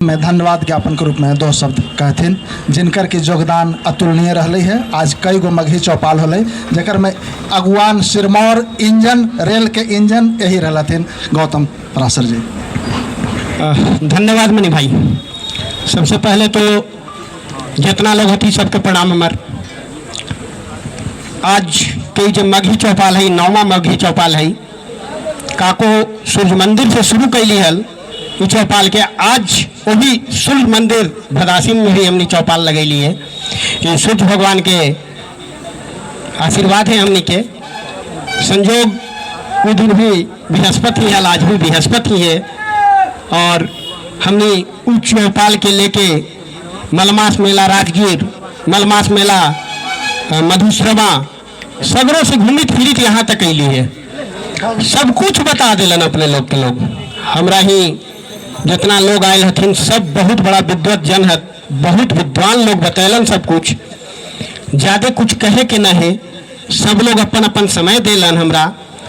में धन्यवाद ज्ञापन के रूप में दो शब्द कहथिन, जिनकर के योगदान अतुलनीय रहले है। आज कई गो मगही चौपाल होलै जेकर में अगुवान सिरमौर इंजन, रेल के इंजन यही रहलथिन गौतम पराशर जी। धन्यवाद मनी भाई। सबसे पहले तो जितना लोग हथी सबके प्रणाम हमार। आज के जो मगही चौपाल है, 9वां मगही चौपाल है। काको सूर्य मंदिर से शुरू कैली हल उ चौपाल के, आज वही सूर्य मंदिर भदासीन में भी हमने चौपाल लगैली है। ये सूर्य भगवान के आशीर्वाद है हमने के। संजोग वो दिन भी बृहस्पति है, आज भी बृहस्पति है और हमने उच्च चौपाल के लेके मलमास मेला राजगीर, मलमास मेला मधुश्रवा, सगरों से घूमित फिरित यहाँ तक अली है। सब कुछ बता दिलन अपने लोग के लोग। हमरा ही जितना लोग आयल हथिन सब बहुत बड़ा विद्वत जन है, बहुत विद्वान लोग बतैलन सब कुछ। ज़्यादा कुछ कहे के न है। सब लोग अपन अपन समय देलन, हमरा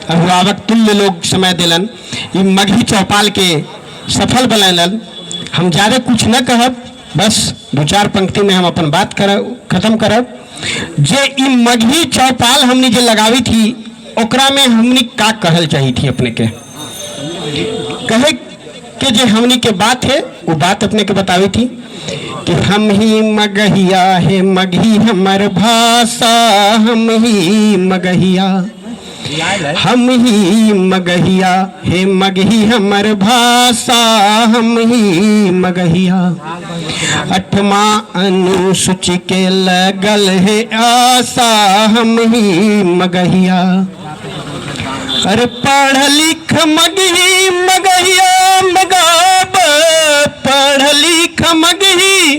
अभिभावक तुल्य लोग समय देलन, ई मगही चौपाल के सफल बनैलन। हम ज़्यादा कुछ न कहब, बस दो चार पंक्ति में हम अपन बात करब, खत्म करब। जे ई मगही चौपाल हमने जे लगावी थी, ओकरा में हमने का कहल चाहिए थी अपने के कहे के जे हमनी के बात है, वो बात अपने के बतावी थी कि हम ही मगहिया है, मगही हमर भाषा, हम ही मगहिया, हम ही मगहिया हे, मगही हमर भाषा, हम ही मगहिया। अठमा अनुसूची के लगल है आशा, हम ही मगहिया। अरे पढ़ लिख मगही मगहिया मगाब, पढ़ लिख मगही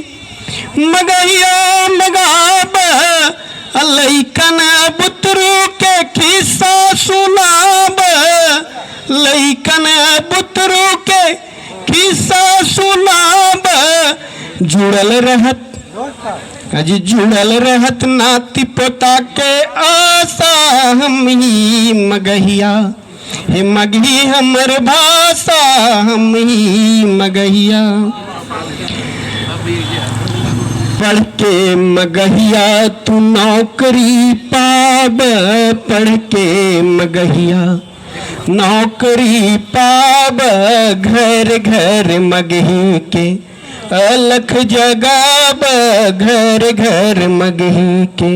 मगहिया मगाब, लैकन बुतरू के खिस्सा सुनाब, लैकन बुतरू के खिस्सा सुनाब। जुड़ल रहत अजी जुड़ल रहत नाती पोता के आशा, हम ही मगहिया हे, मगही हमर भाषा, हम ही मगहिया। पढ़ के मगहिया तू नौकरी पाब, पढ़ के मगहिया नौकरी पाब, घर घर मगही के अलख जगाब, घर घर मगही के।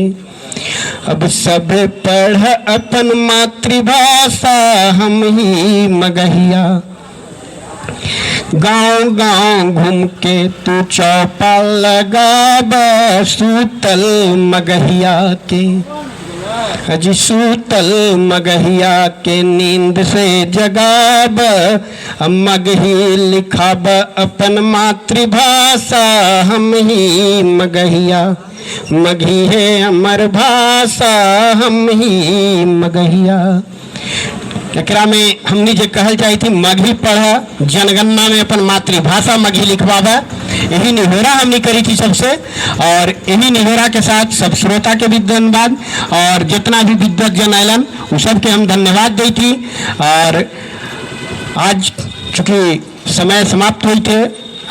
अब सब पढ़ अपन मातृभाषा, हम ही मगहिया। गांव गांव घूम के तू चौपाल लगाब, सूतल मगहिया के, अजी सूतल मगहिया के नींद से जगाब, मगही लिखाब अपन मातृभाषा, हम ही मगहिया, मगही है अमर भाषा, हम ही मगहिया। एकरा में हमनी जे कहल चाही थी, मगही पढ़, जनगणना में अपन मातृभाषा मगही लिखवाबा, यही निहोरा हमनी करी थी सबसे। और यही निहोरा के साथ सब श्रोता के भी धन्यवाद और जितना भी विद्वत जन आयलन उ सबके हम धन्यवाद दी थी। और आज चूँकि समय समाप्त हुई थे,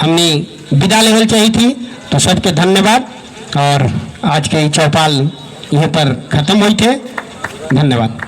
हमनी विदा लेवल चाहिए थी, तो सबके धन्यवाद और आज के ई चौपाल यहाँ पर खत्म हुई थे। धन्यवाद।